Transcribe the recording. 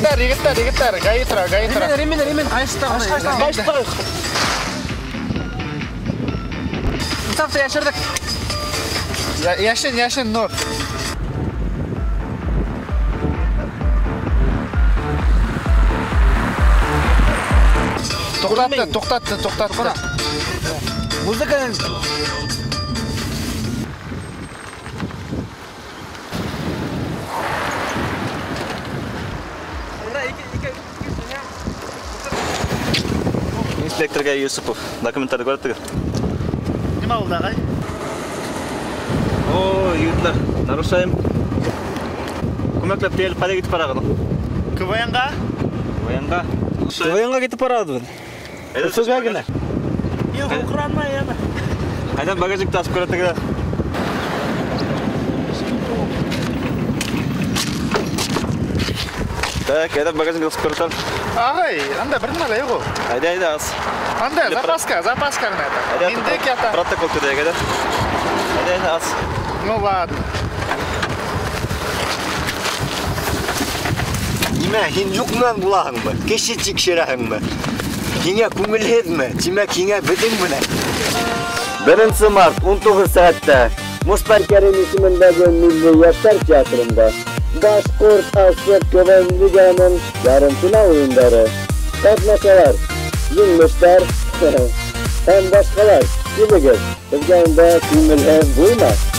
Егеттәр, егеттәр, егеттәр, ГАИ тора, ГАИ тора. Ремень, ремень, ҡайышты. Ҡайышты. Инсафты йәшерҙек. Йәшен, йәшен, Нур. Туҡтатты, туҡтатты, туҡтатты. Музыканы. Инспекторға Юсупов документтарҙы күрһәтегеҙ. Нимә булды, ағай? О, егеттәр, нарушаем. Күмәкләп тейелеп ҡайҙа китеп барағыҙ? КВНға? КВНға. КВНға китеп барабыҙ. Өфөгә генә. Юҡ, һуҡранмай яна. Ҡайҙан багажникты асып күрһәтегеҙ? Так, ҡайҙан багажникты асып күрһәтәм? Ағай, анда бер нәмә лә юҡ ул. Әйҙә, әйҙә, ас. Анда запаска, запаска ғына это. Әйҙә, Индек ята. Протокол төҙәйек, әйҙә. Әйҙә, әйҙә, ас. Ну ладно. Нимә, һин юҡ менән булаһыңмы? Кеше тикшерәһеңме? Һиңә күңелһеҙме? Тимәк, һиңә беҙҙең менән. 1 март, 19 сәғәттә Мостай Кәрим исемендәге Милли йәштәр театрында Башҡорт Асыҡ КВН лигаһының ярымфинал уйындары. Ҡатнашалар еңмештәр һәм башҡалар. Килегеҙ, беҙгә унда күңелһеҙ булмаҫ.